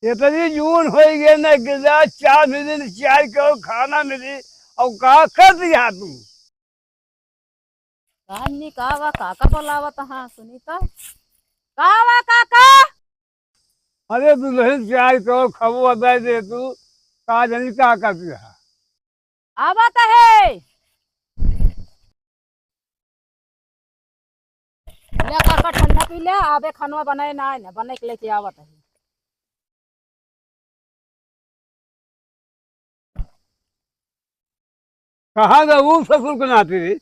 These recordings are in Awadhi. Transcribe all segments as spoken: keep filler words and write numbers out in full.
इतनी जून होइ गई ना कि ना चाय मिली, ना चाय के खाना मिली, और का कर दिया तू? कान्नी का वा, काका बोलावत हाँ, सुनीता। का वा काका? अरे दुल्हन, चाय तो खबो अदाई दे तू, का जानी का कर दिया। आवत है। ले काका, ठंडा पी ले, आबे खनवा बनाए ना, ना बनाए के लेके आवत है। कहाँ गऊ ससुर के नाती रे?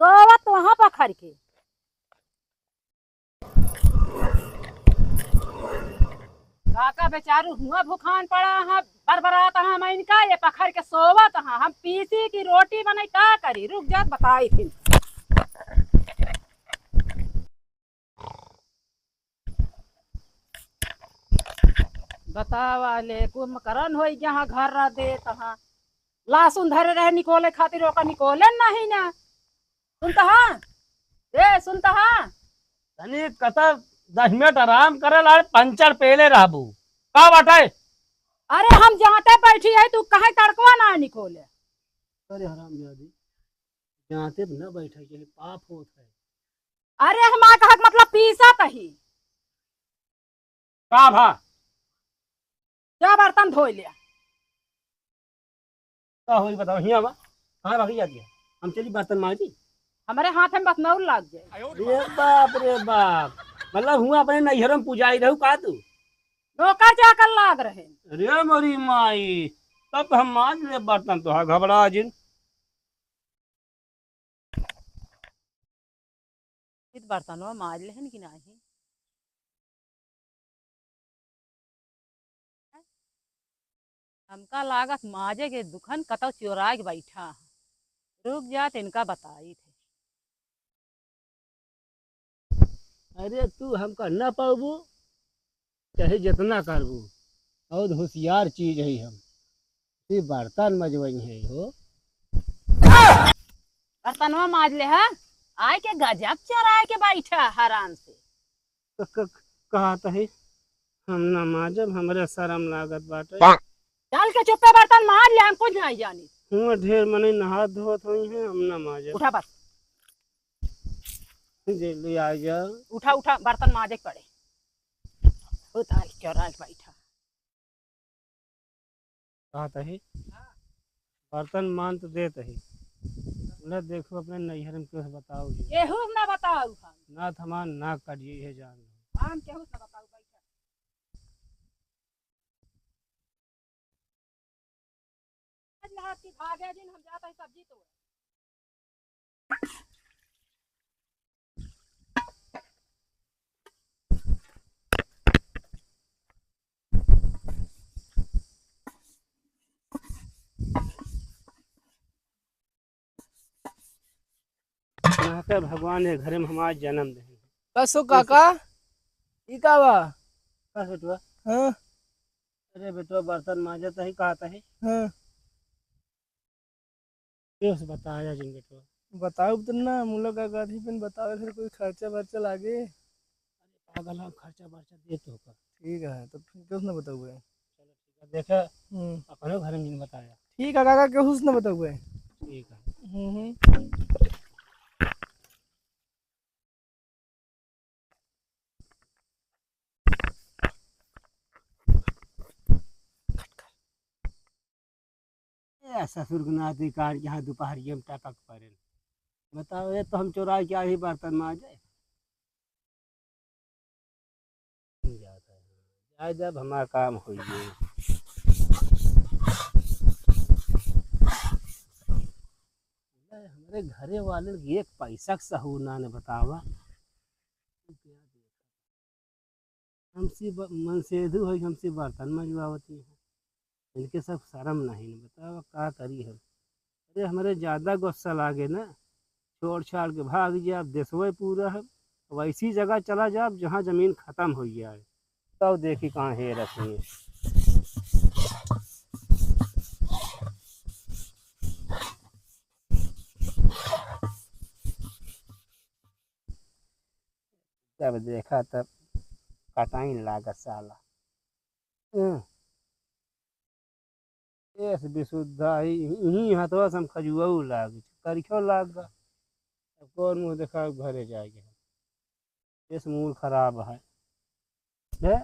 सोवत वहाँ पखर के। काका बेचारू हुआ भुखान पड़ा है, बरबरात है, मैं इनका ये पखर के सोवत है, हम पीसी की रोटी बनाई, का करी, रुक जात बताई थी। बतावा ले, कुंभकर्ण होई गया हाँ, घर रह दे तहाँ। लासुन धरे रहे निकोले खातिर, ओका निकोले नहीं ना। सुनता हाँ? ए, सुनता हाँ? तनी कतर दस मिनट आराम करे ला, पंचर पेले रहबू। का बाटे? अरे हम जाते बैठी है, तू कहे तड़कवा ना निकोले। अरे हरामजादी, जाते न बैठे के पाप होत है। अरे हमार कहक मतलब पीसा कही। का भा? जा बर्तन धोई ले। का होई बताओ, हियाँ बा। कहाँ भागी जाती है? हम चली बर्तन माजी। हमारे हाथ में बतनौर लाग जाए। रे बाप रे बाप, मतलब हुआ अपने नैहरों में पुजाई रहू का तू? नौकर चाकर लाग रहे। अरे मोरी माई, तब हम माज ले बर्तन, तो घबरा जिन। इत बर्तनवा माज लेहन कि नाही? हमका लागत माजे के दुखन कतौ चोराए के बैठा है। रुक जात इनका बताई थे। अरे तू हमका न पाबू, चाहे जितना करबू, बहुत होशियार चीज है हम। ये बर्तन मजवई है हो। बर्तनवा माज ले हा, आए के गजब चोराए के बैठा हरान से। क-, क-, कहत है, हम ना माजब, हमरे शरम लागत बाटे। चल के चुप्पे बर्तन माज ले, हम कुछ नहीं जानी। हुआ ढेर मनई नहात धोत होई हैं, हम ना माजब। उठा बस। जल्दी आ जा। उठा, उठा, बर्तन माजे के पड़े। उतार के चोराए के बैठा। कहत ही, बर्तन मान तो देत ही। बोले, "देखो, अपने नैहर में केहू से बताओ जी।" केहू से ना बताऊ हम। ना त हमार नाक कट जाई है जान। हम केहू से ना बताऊ, बैठा। आज लहात की भागे जिन, हम जात ही सब्जी तोड़े। यहाँ के भगवान ये घरे में हमार जन्म दे। बस हो काका, ई का बा? बस बेटवा। हाँ। अरे बेटवा, बर्तन माजत ही, कहत ही। हाँ। केहू से बताया जिन बेटवा। बताउब त ना, मुला का गाधी पिन बतावे, फिर कोई खर्चा बर्चा लागे। अरे पागल, हम खर्चा बर्चा देत होकर। ठीक है, तब फिर केहू से ना बताउबे। चलो ठीक है, देखा, हम्म। अपने घर में जिन बताया। ठीक है काका, केहू से ना बताउबे। ठीक है। हम्म, हम्म। ए, ससुर के नाती काट के यहाँ दोपहरिया में टपक पड़े। बताओ, ये तो हम चोराए के आही बर्तन माजे। जाए जब हमार काम होई गई। हमरे घरे वाले के एक पैसा के सहूर ना ने बतावा। हमसे ब-, मनसेधु होई, हमसे बर्तन मजवावती है। इनके सब शर्म नहीं न, बतावा का करी हम। अरे हमरे ज्यादा गुस्सा लागे ना, छोड़ छाड़ के भाग जाब, देशवे पूरा है। अब ऐसी जगह चला जाब जहाँ जमीन खत्म हो जाए, तब देखी कहाँ हेरत ही। जब देखा तब कटाइन लागत साला। हम्म, ऐसे बेसुद्धा ही, यहीं हथवा से हम खजुआऊ लाग, करिखो लाग गा। अब कौन मुँह देखा घरे जाएगा? इस मूड खराब है। बे,